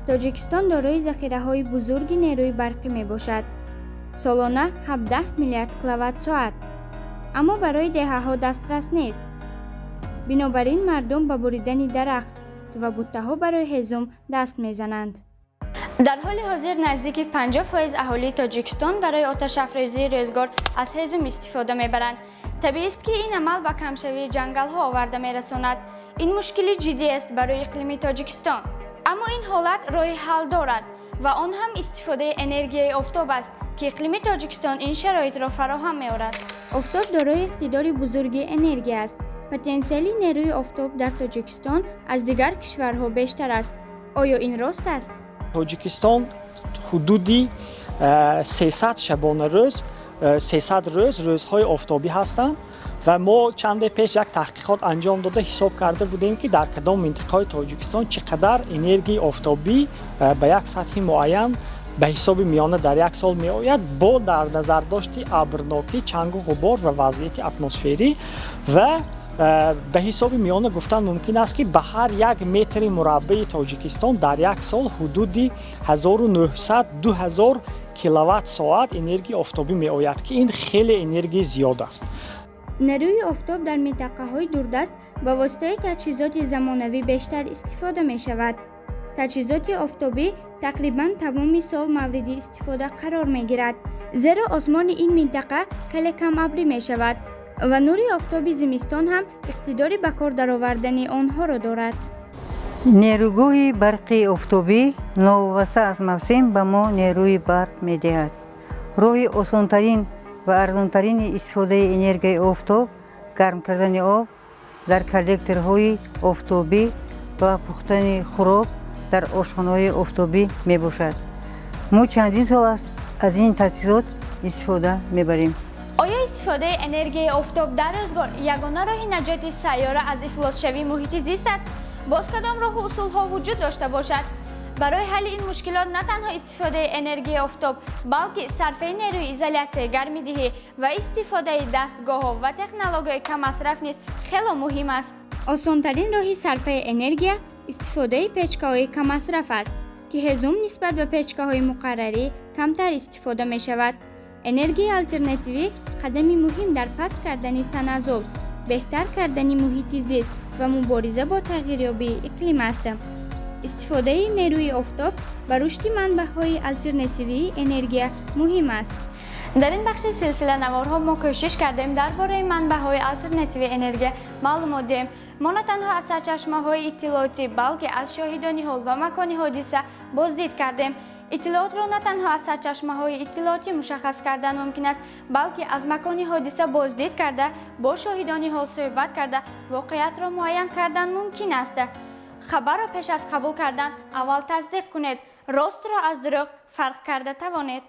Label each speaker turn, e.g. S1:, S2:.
S1: Тоҷикистон дорои захираҳои бузурги нерӯи барқӣ мебошад, солона 17 миллиард киловатт-соат, аммо барои деҳаҳо дастрас нест. Бинобар ин мардум ба буридани дарахт ва буттаҳо барои ҳезум даст мезананд. Дар ҳоли ҳозир наздики 50% аҳолии Тоҷикистон барои оташафрӯзии рӯзгор аз ҳезум истифода мебаранд. Табиист, ки ин амал ба камшавии ҷангалҳо оварда мерасонад. Ин мушкили ҷиддӣ аст барои иқлими Тоҷикистон. Аммо ин ҳолат роҳи ҳал дорад ва он ҳам истифодаи энергияи офтоб аст, ки иқлими Тоҷикистон ин шароитро фароҳам меорад. Офтоб дорои иқтидори бузурги энергия аст. Потенсиали нерӯи офтоб дар Тоҷикистон аз дигар кишварҳо бештар аст. Оё ин рост аст?
S2: Тоҷикистон ҳудуди 300 шабонарӯз, 300 рӯз рӯзҳои офтобӣ ҳастанд ва мо чанде пеш як таҳқиқот анҷом дода, ҳисоб карда будем, ки дар кадом минтақаҳои Тоҷикистон чӣ қадар энергияи офтобӣ ба як сатҳи муайян ба ҳисоби миёна дар як сол меояд, бо дар назардошти абрнокӣ, чангу ғубор ва вазъияти атмосферӣ. Ва ба ҳисоби миёна гуфтан мумкин аст, ки ба ҳар як метри мураббаи Тоҷикистон дар як сол ҳудуди 1900 2000 киловатт соат энергияи офтобӣ меояд, ки ин хеле энергияи зиёд аст.
S1: Нерӯи офтоб дар минтақаҳои дурдаст ба воситаи таҷҳизоти замонавӣ бештар истифода мешавад. Таҷҳизоти офтобӣ тақрибан тамоми сол мавриди истифода қарор мегирад, зеро осмони ин минтақа хеле камабрӣ мешавад ва нури офтоби зимистон ҳам иқтидори ба кор даровардани онҳоро дорад.
S3: Нерӯгоҳи барқи офтобӣ новобаста аз мавсим ба мо нерӯи барқ медиҳад. Роҳи осонтарин ва арзонтарини истифодаи энергияи офтоб гарм кардани об дар коллекторҳои офтобӣ ва пухтани хӯрок дар ошхонаҳои офтобӣ мебошад. Мо чандин сол аст, аз ин таҷҳизот истифода мебарем.
S1: Оё истифодаи энергияи офтоб дар рӯзгор ягона роҳи наҷоти сайёра аз ифлосшавии муҳити зист аст? Боз кадом роҳу усулҳо вуҷуд дошта бошад? Барои ҳалли ин мушкилот на танҳо истифодаи энергияи офтоб, балки сарфаи нерӯи изолятсияи гармидиҳӣ ва истифодаи дастгоҳҳо ва технологияи каммасраф низ хело муҳим аст. Осонтарин роҳи сарфаи энергия истифодаи печкаҳои каммасраф аст, ки ҳезум нисбат ба печкаҳои муқаррарӣ камтар истифода мешавад. Энергияи алтернативӣ қадами муҳим дар паст кардани таназзул, беҳтар кардани муҳити зист ва мубориза бо тағйирёбии иқлим аст. Истифодаи нерӯи офтоб ба рушди манбаъҳои алтернативии энергия муҳим аст. Дар ин бахши силсила наворҳо мо кӯшиш кардем дар бораи манбаъҳои алтернативии энергия маълумот диҳем. Мо на танҳо аз сарчашмаҳои иттилоотӣ, балки аз шоҳидони ҳол ва макони ҳодиса боздид кардем. Иттилоотро на танҳо аз сарчашмаҳои иттилоотӣ мушаххас кардан мумкин аст, балки аз макони ҳодиса боздид карда, бо шоҳидони ҳол суҳбат карда, воқеиятро муайян кардан мумкин аст. Хабарро пеш аз қабул кардан аввал тасдиқ кунед. Ростро аз дурӯғ фарқ карда тавонед.